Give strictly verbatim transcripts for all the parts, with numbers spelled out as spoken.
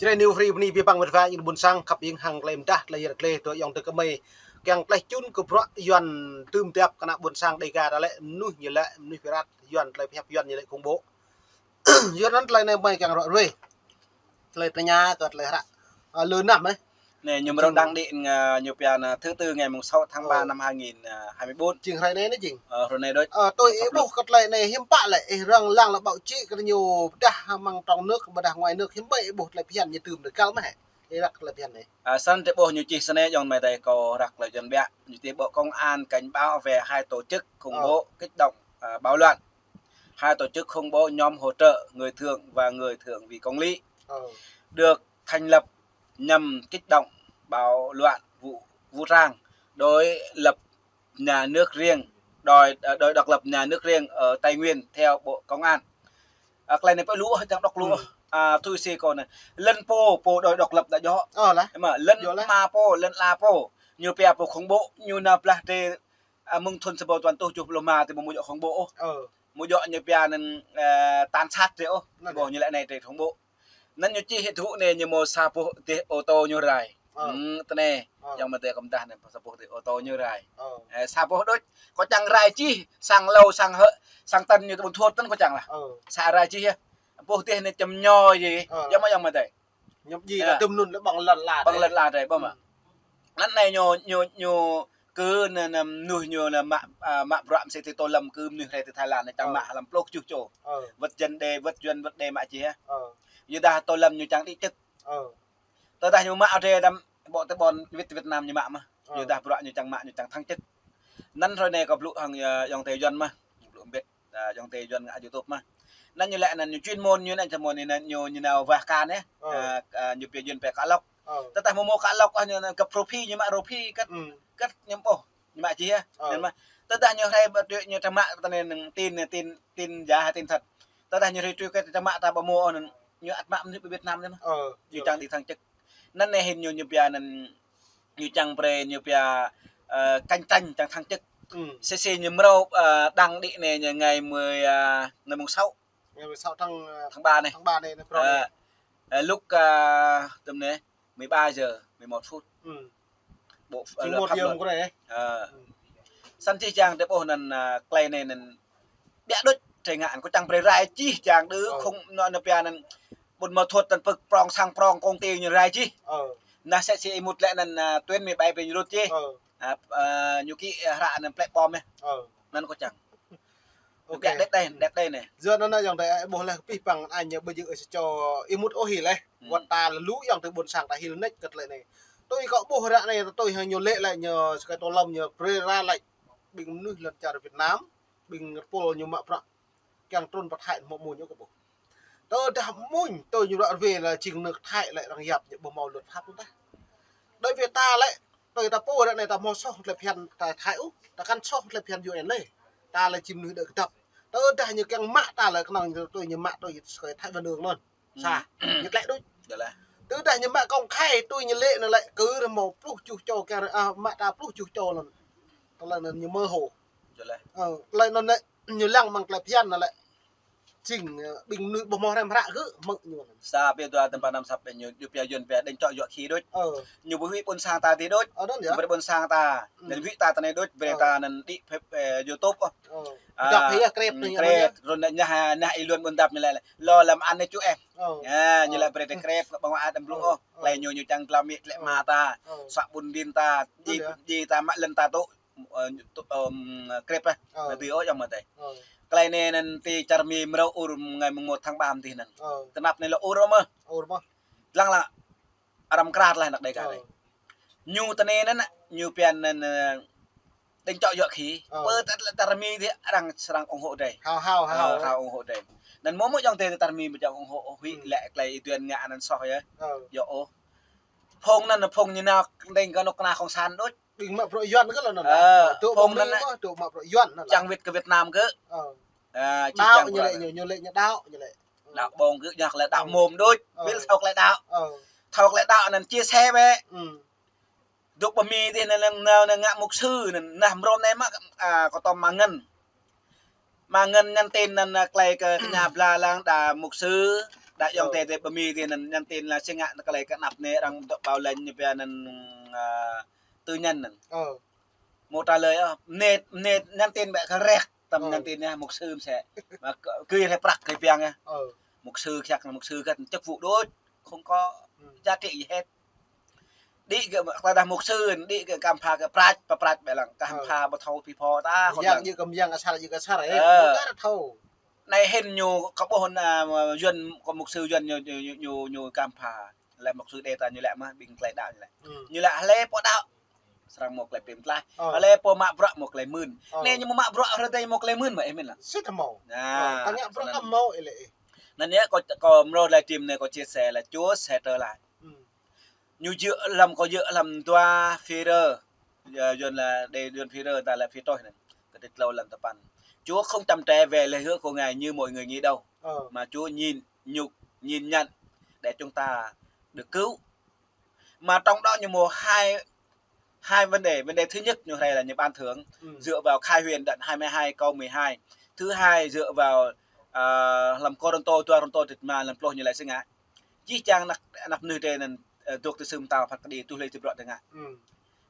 Jrai New Free bơni abih bang met wa ñu ƀuôn sang khăp hieng hăng tơlơi mơdah tơlơi yăt gleh tui ayŏng adơi gơmơi. Kiăng tơlơi čun kơ bruă Yuan tơm tiap kơ ană ƀuôn sang Dega ta lĕ mơnuih ñu lĕ mơnuih pơrat Yuan tơlơi pơhiăp Yuan ñu lĕ khủng bố. Yua anŭn tơlơi anai mơi kiăng ră ruai. Tơlơi tơña kơ tơlơi hră. Ơ, lơ năm ơ. Anai, ñu mrô đăng đĭ, ơ, ñu pia anai thứ tư ngày mùng sáu tháng ba năm hai nghìn hai mươi bốn. Jing hrơi anai anai jing. Ơ, hrơi anai đôč. Ơ, tui ih ƀuh kơ tơlơi anai hiư̆m pă lĕ, ih răng lăng lĕ báo chí kơ ñu pơdah amăng trong nước, pơdah ngoài nước, hiư̆m pă ih ƀuh tơlơi phiăn ñu tơm tơgal mơ̆ hĕ. Ih răk tơlơi phiăn anai. Ơ, săn tơƀuh ñu čih săn anai ayŏng amai adơi kâo răk tơlơi Yuan biă. Ñu čih Bộ Công an cảnh báo về hai tổ chức khủng bố kích động, ơ, bạo loạn. Hai tổ chức khủng bố nhóm hỗ trợ người thượng và người thượng vì công lý được thành lập nhằm kích động bạo loạn vũ, vũ trang đối lập nhà nước riêng, đòi, đòi độc lập nhà nước riêng ở Tây Nguyên theo Bộ Công an. Ơ, tơlơi anai pơ lu, ơ, čang đŏk lu. Ơ, tui si kâo anai. Lŏn pô, pô đòi độc lập đa djơ̆. Ơ, lah. Mơ̆, lŏn ama pô, lŏn ala pô. Ñu pia pô khủng bố, ñu nao blah tơ, ơ, mơ̆ng thun sa rơbâo tơpăn rơtuh tơjuh pluh rơma tơ mơ̆ mơ̆ djơ̆ khủng bố ôh. Mơ̆ djơ̆ ñu pia anŭn, ơ, tàn sát tơ ôh. Ƀuh ñu lĕ anai tơ khủng bố. Anŭn ñu čih hĭ tơhŭ anai ñu mơ̆ sa boh dêh ô tô ñu rai. Tơ anai, ayŏng amai adơi kâo pơdah anai sa boh dêh ô tô ñu rai. Ơ, sa boh đôč. Kâo čang rai čih, sang Lô, sang Hơ, sang Tân ñu tơ ƀuôn Thuột anŭn kâo čang lah. Sa rai čih yơh. Boh dêh anai čem ñu yơh. Ayŏng amai, ayŏng amai adơi. Ñu ji lah tơm anŭn lĕ ƀơ̆ng lŏn ala. Ƀơ̆ng lŏn ala rai, ƀơ̆ng mơ̆. Anŭn anai ñu, ñu, ñu kơ anai, anai mơnuih ñu anai mă, ơ, mă bruă mơsĕ tơ tô lâm kơ mơnuih rai tơ Thái Lan anai čang mă hlăm pluh tơjuh čô. Wơ̆t Yuan đe, wơ̆t Yuan wơ̆t đe mă čih yơh. Yua dah tô lâm ñu čang đĭ čư̆. Tơdah ñu mă rai đăm ƀô̆ tơ ƀôn Việt, Việt Nam ñu mă mơ̆. Yua dah bruă ñu čang mă ñu čang thăng chức. Anŭn hrơi anai kâo blŭ hăng, ơ, ayŏng adơi Yuan mơ̆. Blŭ mbĭt, ơ, ayŏng adơi Yuan ngă YouTube mơ̆. Anŭn ñu lĕ anŭn ñu chuyên môn ñu anŭn chuyên môn anŭn ñu, ñu nao wah kar anai. Ơ, ơ, ñu pia Yuan pia kă lŏk. Tơdah mơ̆ mơ̆ kă lŏk ôh ñu anŭn găp rô phi ñu mă rô phi kơ̆t, kơ̆t ñu ƀuh. Ñu mă čih yơh. Anŭn mơ̆. Tơdah ñu hrơi ƀơ̆t ñu, ñu čang mă tơ anai anŭn tin, tin, tin giả hay tin thật. Tơdah ñu hrơi truh kơ čang mă ta ƀu mơ̆ ôh anŭn ñu ăt mă mơnuih Việt Nam anai mơ̆. Ñu čang đĭ thăng chức. Anŭn anai hĭn ñu, ñu pia anŭn ñu čang brơi ñu pia, ơ, cạnh tranh čang thăng chức. Sĭt sĭt ñu mrô, ơ, đăng đĭ anai ñu ngày mười, ơ, ngày mùng sáu. Ngày mười sáu tháng, ơ, tháng ba anai. Tháng ba anai, anai, ơ, ơ, lúc, ơ, tơm anai, mười ba giờ mười một phút. Bộ, ơ, luật pháp luật. Ơ. Săn čih čang tơƀuh anŭn, ơ, tơlơi anai anŭn biă đôč, tơlơi ngă anŭn kâo čang brơi rai čih čang đơ khung anŭn, anŭn pia anŭn ƀuôn Mơ Thuột anŭn pơ̆k prong sang prong công ty ñu rai čih. Anai sĕ si ih mŭt lĕ anŭn, ơ, tuyến mười bảy brơi ñu rŭt čih. Ơ, ơ, ñu kĭ, ơ, hră anŭn plĕ ƀom yơh. Anŭn kâo čang. Biă đĕt đei, đĕt đei anai. Yua anŭn ayŏng adơi ƀuh leh pih păng anai ñu ƀu djơ̆ sa čô ih mŭt ôh hĭ leh. Wơ̆t ta lu ayŏng adơi ƀuôn sang ta hil nĕč kơ tơlơi anai. Tui kâo ƀuh ră anai tui hăng ñu lĕ lĕ ñu sa kơ tô lâm ñu brơi ra lĕ ƀing mơnuih lŏn čar Việt Nam, ƀing rơpul ñu mă bruă kiăng trŭn pơ Thái mơ̆ mơ̆ ñu kơ ƀuh. Tơdah mơ̆ tui ñu ră ruai lĕ jing nước Thái lĕ arăng yap ñu ƀu hmâo luật pháp tah. Đối với ta lĕ, tui ta pô ră anai ta hmâo soh tơlơi phiăn ta Thái ôh, ta kăn soh tơlơi phiăn U N anai. Ta lĕ jing mơnuih đơi kơdŏp. Tơdah ñu kiăng mă ta lĕ kơnơ̆ng tui ñu mă tui sa kơ Thái Văn Đường anŭn. Sa, ñu klĕ đôč. Tơdah ñu mă công khai tui ñu lĕ anŭn lĕ kơ rơmô pluh tơjuh čô kiăng, ơ, mă ta pluh tơjuh čô anŭn. Tơlơi anŭn ñu mơ hồ. Ơ, tơlơi anŭn lĕ ñu lăng mơ̆ng tơlơi phiăn anŭn lĕ. Jing, ơ, ƀing mơnuih ƀu hmâo hrăm hră gơ̆ mơ̆ng ñu anŭn. Sa pia dua tơm pă năm săp pia ñu, ñu pia Yuan pia đeng čŏk yua khĭ đôč. Ñu ƀu huĭ ƀuôn sang ta tih đôč. Ñu brơi ƀuôn sang ta. Đeng huĭ ta tơ anai đôč, brơi ta anŭn đĭ phĕp, ơ, YouTube ôh. Dŏ hĭ yơh krep anŭn krep, run anai ñah, ñah ih luôn ƀuôn dap ñu lĕ. Lo lăm ăn anai ču em. Ơ, ñu lĕ brơi tơ krep, ƀơ̆ng wa đăm blŭ ôh. Tơlơi ñu, ñu čang tlam mĭ tơlơi mă ta. Suă ƀun ƀin ta, ji, ji ta mă lŏn ta tŭ. Ơ, ñu tŭ, ơ, krep ơ. Anai tui ôh ayŏng amai adơi. Tơlơi anai anŭn tơ čar Mi mrâo ur ngày mùng một tháng ba tih anŭn. Tơnap anai lŏ ur mơ̆. Ur mơ̆. Lăng lăng. Arăng krat lah anăk Dega anai. Ñu tơ anai anŭn, ñu pia anŭn, ơ, đeng čŏk yua khĭ. Pơ ta, ta, ta Mi tih arăng srăng ủng hộ drei. Hao, hao, hao. Ơ, hao ủng hộ drei. Anŭn mơ̆ mơ̆ ayŏng adơi ta Mi ƀu čang ủng hộ huĭ lĕ tơlơi ih Yuan ngă anŭn soh yơh. Yua ôh. Phung anŭn phung ñu nao đeng kơ anŏ kơna cộng sản đôč. Ƀing mă bruă Yuan kơ lŏn anŭn. Ơ, tŭ phung anŭn mă bruă Yuan anŭn. Čang wĭt kơ Việt Nam kơ. Ơ. Ơ, či đaŏ čang ñu bruă lĕ, anŭn. Ñu, ñu lĕ ñu đaŏ, ñu lĕ. Đaŏ ƀơ̆ng kơ ñu lĕ đaŏ mơ̆m đôč. Ƀil thâo lĕ đaŏ. Thâo lĕ đaŏ anŭn chia sẻ bĕ. Dŏ pơ Mi tih anŭn, anŭn, anŭn ngă mục sư anŭn, nah mrô anai mă, ơ, kơ tơm mă ngăn. Mă ngăn nhắn tin anŭn, ơ, tơlơi kơ, kơ ñu bla lăng đa mục sư. Đa ayŏng adơi adih ƀơi Mi adih anŭn nhắn tin laih sĭt ngă tơlơi kơ anăp anai arăng dŏ ƀâo lĕ ñu pia anŭn, a, tư nhân anŭn. Ơ. Mơ̆ trả lời, ơ, mơnit, mơnit nhắn tin ƀĕ kơ rĕk, tơm nhắn tin anai, mục sư mơsĕ. Mă kơ, kơ rĕk prăk kơ piăng anai. Ơ. Mục sư kiăng, mục sư kơ chức vụ đôč, không có giá trị gì hết. Đĭ kơ, ta đah mục sư, đĭ kơ kăm pha kơ prăk, pơprăk ƀĕ lăng, kăm pha ƀu thâo phi pho ta, hŏt lăng. Yang jing kơ yang asar jing kơ asar, ơ. Ơ. Ñu kơ thâo. Anai hĭn ñu kơ ƀuh anŭn, a, Yuan kơ mục sư Yuan ñu, ñu, ñu, ñu, ñu kăm pha. Lĕ mục sư đe ta ñu lĕ mơ̆, ƀing tơlơi đaŏ ñu lĕ. Ơ. Ñu lĕ hlơi pô đaŏ. Srăng mơ̆ tơlơi pơklaih. Ơ. Hlơi pô mă bruă mơ̆ tơlơi mưn. Ơ. Anai ñu mă bruă hrơi tơdơi mơ̆ tơlơi mưn mơ̆, ih mĭn lăng. Sĭt mơ̆. Ơ, ta ngă bruă kơ mơ̆ ih lĕ. Anŭn yơh kâo, kâo mrô live stream anai kâo chia sẻ lĕ, chia sẻ tơlơi. Ơ. Ñu djơ̆ lăm, kâo djơ̆ lăm dua phi rơ. Ơ, Yuan lĕ, đe Yuan phi rơ, ta lĕ phi trôi anŭn. Kơ tơlơi lăm tơpăn. Chúa không chậm trễ về lời hứa của Ngài như mọi người nghĩ đâu. Ơ. Mà Chúa nhìn, nhục, nhìn nhận để chúng ta được cứu. Mà trong đó ñu mơ̆ hai, hai vấn đề. Vấn đề thứ nhất, ñu hrơi lĕ ñu ban thưởng, ơ, dựa vào Khải Huyền đoạn hai mươi hai câu mười hai. Thứ hai, dựa vào, à, lăm Kôrintô, dua Kôrintô, dua pluh, lăm pluh ñu lĕ sĭt ngă. Jih jang anăp, anăp mơnuih adih anŭn, ơ, dŏ tui Sư Pơtao phat kơđi, tui hlơi tui bruă tơngă. Ơ.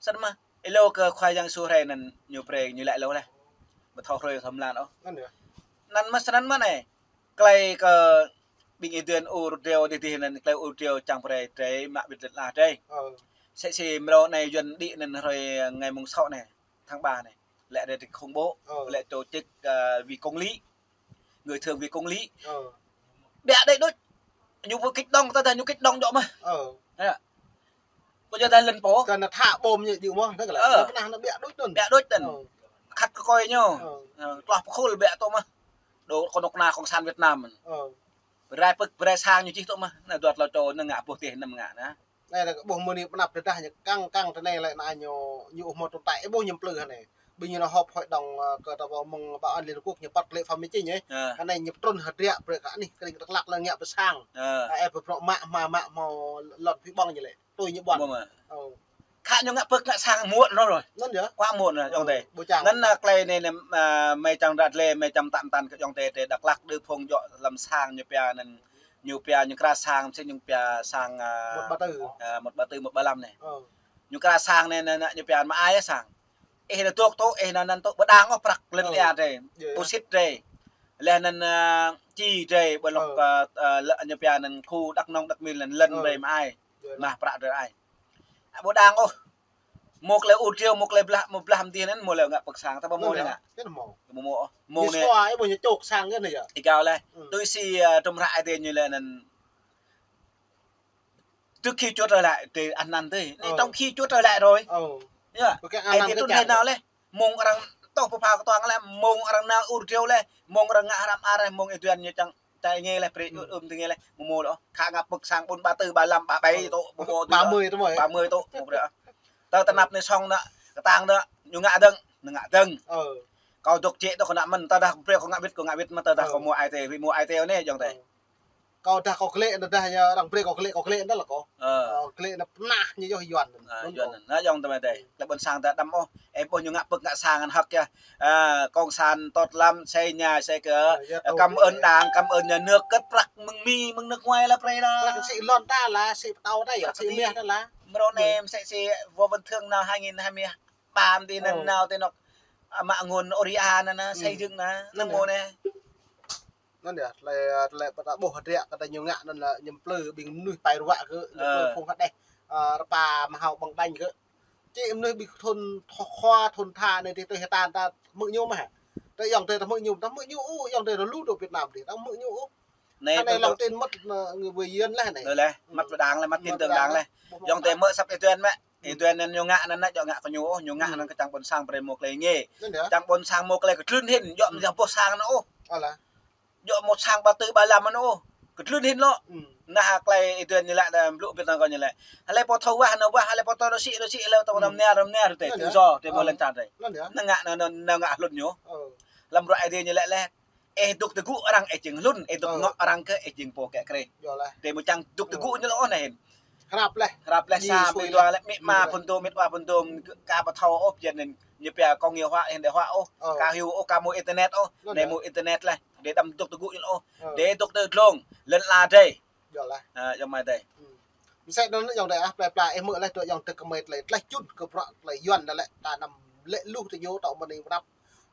Sĭt mơ̆, ih hlâo kơ Khua Yang Yêsu hrơi anŭn ñu brơi, ñu lĕ hlâo laih. Ƀu thâo hrơi thâo mlan ôh. Anŭn yơh. Anŭn mơ̆, anŭn mơ̆ anai. Tơlơi kơ ƀing ih dŏ ur triu adih adih anŭn, tơlơi ur triu čang brơi, drơi mă wĭt lĕ lah drơi. Ơ. Sĭt sĭt mrô anai Yuan đĭ anŭn hrơi ngày mùng sáu anai, tháng ba anai. Lĕ drơi công bố, ơ, lĕ tổ chức, ơ, vì công lý. Người Thượng vì công lý. Ơ. Ƀiă đơi đôč. Ñu ƀu kích động, ta đah ñu kích động dŏ mơ̆. Ơ. Ơ. Kơ yua đah lŏn pô. Kơ anŭn thă bom ñu djơ̆ mơ̆, anŭn kơ lĕ. Ơ. Anŭn kơ anŭn ƀiă đôč anŭn. Ƀiă đôč anŭn. Ơ. Khăt kơ kôi ñu. Ơ. Ơ, tloh pơkhul ƀiă tŏ mơ̆. Dŏ kơnuk kơna Cộng sản Việt Nam anŭn. Ơ. Brơi pơk, brơi sang ñu čih tŏ mơ̆. Anai dua tlâo čô anŭn ngă ƀuh tih anŭn ngă anai. Anai lĕ kơ ƀuh mơ̆ng anai pơanăp tơdah ñu kăng kăng tơ anai lĕ anai ñu, ñu ƀu hmâo tồn tại, ƀuh ñu plư hơnai. Ƀing ñu nao họp hội đồng, ơ, kơ ta ƀuh mơ̆ng Bảo an Liên Hợp Quốc ñu păt lĕ Phạm Minh Chính yơh. Ơ. Anai ñu pơtrŭn hơdră brơi kơ anih kơ Dak Lak lĕ ngă pơ sang. Ơ. Ơ, ơ, pơprŏ mă, mă, mă hmâo lŏn phi ƀơ̆ng ñu lĕ. Tui ñu ƀuăn. Ƀuh mơ̆. Ơ. Khă ñu ngă pơk ngă sang muộn rồi. Anŭn yơh. Quá muộn rồi, ayŏng adơi. Ơ, ƀu čang. Anŭn, ơ, tơlơi anai, anai, ơ, mơi čang ră lĕ, mơi čang tăm tăn kơ ayŏng adơi, Dak Lak đơ phung dŏ lăm sang ñu pia anŭn, ñu pia ñu krah sang, mơsĕ ñu pia sang, ơ, một ba tư. Ơ, một ba tư, một ba lăm anai. Ơ. Ñu krah sang anai, anai, anai, ñu pia mă ai sang. Ih anŭn dŏ tŏ, ih anŭn anŭn tŏ, ƀu đang ôh prăk lŏn ia drơi. Ơ. Yơh, yơh. Tơsĭt drơi. Lĕ anŭn, ơ, či drơi, ƀơi lŏk, ơ, ơ, lĕ ñu pia anŭn khu Dak Nông Dak Mil anŭn lŏn drơi mă ai. Yơh, yơh. Mă prăk drơi ai. Ƀu đang ôh. Mơ̆ tơlơi ur triu, mơ̆ tơlơi blah, mơ̆ blah mơ̆ng adih anŭn, mơ̆ lĕ ngă pơk sang, ta ƀu hmâo lĕ ngă. Ƀu hmâo. Ƀu hmâo ôh. Hmâo anai. Ñu sua, ih ƀuh ñu čŏk sang kơ anai yơh. Ih kâo lĕ. Ơ. Tui si, ơ, trŭm hră adih ñu lĕ anŭn. Trước khi Chúa trở lại, thì ăn năn thôi. Anai, ơ, trong khi Chúa trở lại rồi. Ơ. Yơh. Ơ, kơ ăn năn kơ trŭn hrơi nao lĕ. Mơ̆ng arăng tŏ pơpha kơtuang lĕ, mơ̆ng arăng nao ur triu lĕ, mơ̆ng arăng ngă hrăm ar lĕ, mơ̆ng ih dŏ ñu čang tai nge lĕ, brơi ưm tơ nge lĕ, mơ̆ mơ̆ lŏ. Khă ngă pơk sang ƀôn ba tư, ba lăm, ba ƀai tŏ, mơ̆ mơ̆ tŏ. Ba mươi tŏ mơ̆. Ba mươi tŏ, mơ̆ brơi. Tơ tơnap anai song anŭn, kơtang anŭn, ñu ngă dơ̆ng, ñu ngă dơ̆ng. Ơ. Kâo dŏ čĕ tŏ kơ anŭn mơ̆n, tơdah brơi kâo ngă wĭt, kâo ngă wĭt mơ̆ tơdah kâo mơ̆ ai tê, wĭt mơ̆ ai tê anai, ayŏng adơi. Ơ. Kâo dah kâo klĕ, dah ñu arăng brơi kâo klĕ, kâo klĕ dah lĕ kâo. Ơ. Kâo klĕ anŭn pơnah ñu yơh Yuan. Ơ, Yuan anŭn. Anŭn ayŏng adơi. Klĕ ƀôn sang ta đăm ôh. Ơ, ƀuh ñu ngă pơk ngă sang anŭn hơ̆k yơh. Ơ, cộng sản tốt lắm, xây nhà, xây cửa. Ơ, yơh, ơ, cảm ơn Đảng, cảm ơn nhà nước, kơ prăk mơ̆ng Mi, mơ̆ng nước ngoài lĕ brơi đa. Prăk sĭ lŏn ta lah, sĭ pơtâo ta yơh, sĭ mah ta lah. Mrô anai mơsĕ si Võ Văn Thưởng nao hai nghìn hai mươi ba mơ̆n anŭn nao tơ anŏ, a, mă ngôn Uri anŭn anŭn, xây dựng anŭn, anŭn mơ̆ anai. Anŭn yơh, tơlơi, tơlơi pơtă ƀuh hơdră kơ ta ñu ngă anŭn lĕ ñu plư ƀing mơnuih pai ruă kơ, ñu plư phung hơđeh, ơ, rơpa mơhao ƀơ̆ng ƀañ kơ. Či mơnuih ƀing thun tho-, khua thun tha anai tui tui hơtan ta hmư̆ ñu mơ̆ hă. Ta ayŏng adơi ta hmư̆ ñu, ta hmư̆ ñu ôh, ayŏng adơi ta lu dŏ Việt Nam adih, ta hmư̆ ñu ôh. Anai, anai lòng tin mất, ơ, người Việt Yuan lĕ anai. Lĕ, lĕ, mất đảng lĕ, mất tin tưởng đảng lĕ. Ayŏng adơi mơ̆ săp ih dŏ mơ̆. Ih dŏ anŭn ñu ngă anŭn, anŭn djŏ ngă kơ ñu ôh, ñu ngă anŭn kơ čang ƀôn sang brơi mơ̆ tơlơi nge. Čang ƀôn sang mơ̆ tơlơi kơdlưn hĭn, djŏ mơ̆ ƀuh sang anŭn ôh. Djŏ mơ̆ sang ba tư ba lăm anŭn ôh. Kơdlưn hĭn lŏ. Anŭn hă tơlơi ih dŏ ñu lĕ, đa blŭ ƀiă anŭn kâo ñu lĕ. Hlơi pô thâo wah anŭn wah, hlơi pô thâo rơsĭ rơsĭ, hlơi pô thâo mơnia rơmnia rơtê, tự do, tơ ƀuh lŏn čar drơi. Anŭn ngă anŭn, anŭn ngă hlŭn ñu. Lăm bruă ih dŏ ñu lĕ lĕ. Ih dŏ tơgŭ arăng ih jing hlŭn, ih dŏ ngŏ arăng kơ ih jing pô kĕ krĕ. Tơ mơ̆ čang dŏ tơgŭ ñu lŏ anai hĭn. Hrăp laih. Hrăp laih sa, ƀing dua laih, amĭ ama phun dôm, amĭ wa phun dôm, ka ƀu thâo ôh, jing anŭn ñu pia kông ñu hua, hĭn đe hua ôh, ka hyu ôh, ka mơ̆ internet ôh, anai mơ̆ internet laih. Đe đăm dŏ tơgŭ ñu ôh. Đe dŏ tơ glông, lŏn ala đe. Yơh lah. Ơ, yơh mai đe. Mơsĕ anŭn yơh đe ah, plơi pla ih mơ̆ leh tui yơh tơ kơmơi tơlơi, tơlơi čun kơ bruă tơlơi Yuan đa lĕ ta năm lĕ luh tơ ñu tŏ mơ̆ng anai pơnăp.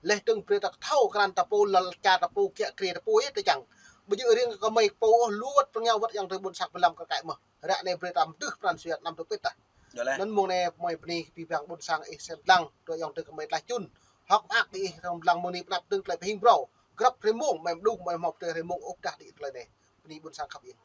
Leh tơ̆ng brơi ta thâo krăn ta pô lăl čar ta pô kiă kriê ta pô yơh tơ čang. Ƀu djơ̆ riêng kơmơi pô ôh, lu wơ̆t pơrơngiao wơ̆t yơh tơ ƀôn sang pơlăm kơ kaĭ mơ̆. Ră anai brơi ta mơdưh pran jua năm tơ pĭt tah. Anŭn mơ̆ng anai mơi bơni kơ abih bang ƀôn sang ih sem lăng, tui yơh tơ kơmơi tơlơi čun. Hơ̆k mơak ƀing ih rŏng lăng mơ̆ng anai pơnăp tơ̆ng tơlơi pơhing brâo. Grăp hrơi mông, mơi mơđung, mơi hmâo pơtê hrơi mông ôh dah đĭ tơlơi anai. Bơni ƀôn sang khăp ih.